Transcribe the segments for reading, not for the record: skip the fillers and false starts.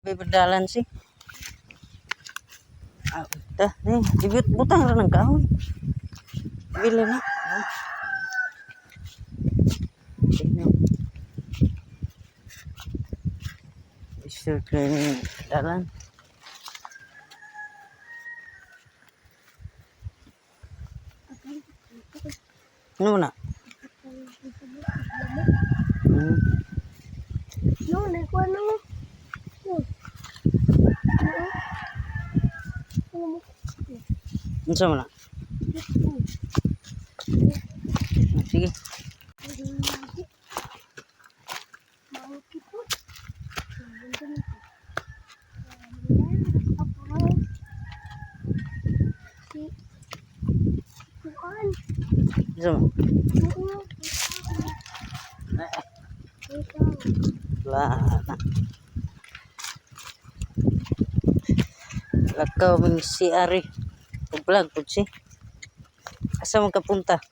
Dalan si. Ah, ta, eh, ibit butang ra ng kahoy. Bili na. Ah. Tingnan. Isur ni dalan. Ano na? No, nagkuha na mo. No. No. No. Unsa man na? Sige. Unsa man? Wala na. Lakaw ming si Ari. Vlog pud si. Asa man ka punta?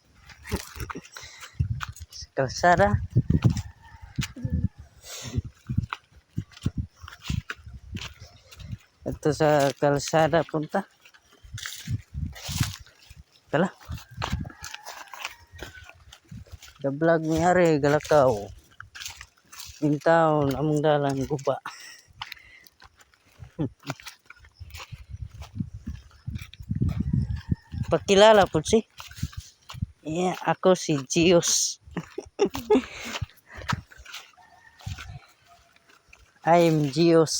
Sa kalsada. Ito sa kalsada punta. Tala. The vlog ni Ari galakaw. In town among dalan guba. Pakilala po si. Yeah, ako si Gios. I'm Gios.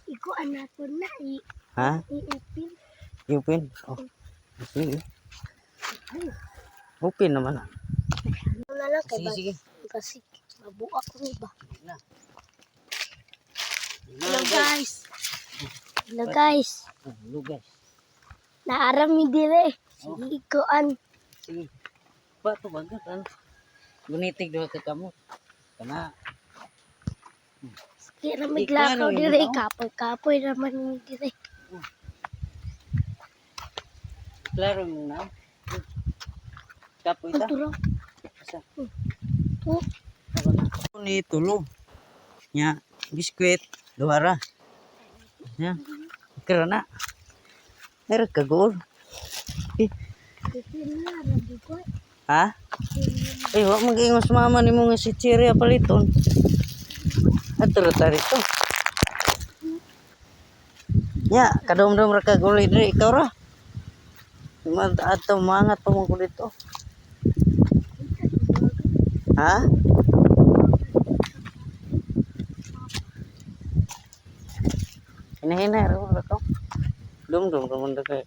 Iko anak ko na i Ha? i-open. Open? Oh. Sige. Open naman ah. Ano na lang kay Sige, ba? sige. Kasi mabuak ko ba? Na. Hello guys. Hello guys. Oh, hello guys. Naaram mi dire. Sige ikuan. Sige. Ba to ba kan? Gunitig duha ka kamo. Kana. Sige ra Di, miglakaw klaro, dire yun, no? kapoy-kapoy raman mi dire. Klaro mo na. Kapoy ta. Turo. Asa? To. Ni tulo. Nya, biskwit duha ra. Nya. Kira na. Meron ka goal. Eh, ha? Eh, wa mag-ingos mama nimo nga si Cherry paliton. Ato ra ta rito. Nya, kadumdum ra ka gulay diri ikaw ra. Man ato mangat pa man ko dito. Ha? Hinahinay ra man ka. Dumdum ra man kay.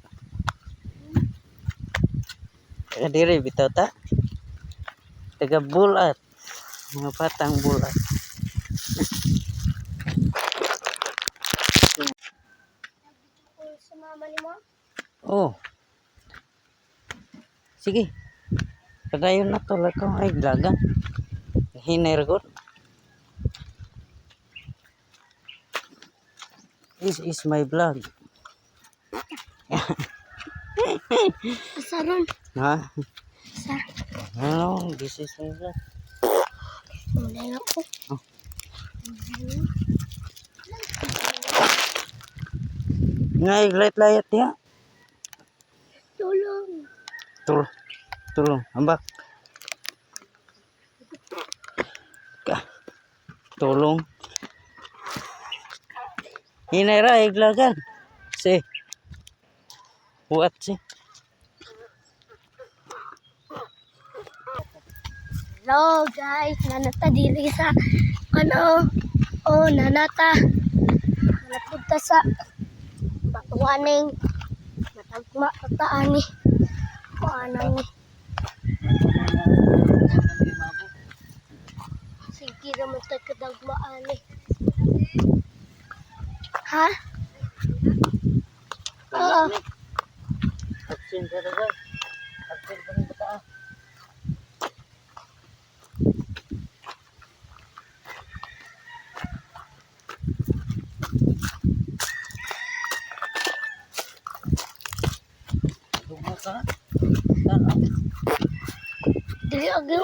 Taga diri bitaw ta. Taga bulat. Mga batang bulat. Sa mama nimo? Oh. Sige. Padayon na to lakaw ay glagan. Hinay ra gud. This is my vlog. Asa ron? Ha? Asa? Hello, this is my vlog. Wala na ko. Oh. Nga layat diha. Tulong. Tulong. Tulong. Ambak. Ka. Tulong. Hinay ra iglagan. Si. Buat si. Hello guys, nanata diri sa ano? Oh, nanata. Nanapunta sa batuaning matagma tataan ni. Kuanan ni. Sige naman ta kadagmaan ni. Ha? Oo. Absent ka ba? Absent ka ng bata. Ah. Dumo ka? Tara. Dili agyo.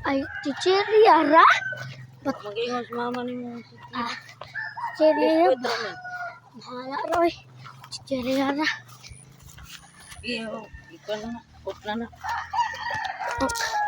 Ay, chichirya ra. Wa mag-ingon sa mama nimo nga chichirya. Ah, chichirya Biskwit ba? ra man. Bahala ra oy. Chichirya ra. Iyo, ikaw na na. Off na na. Oh.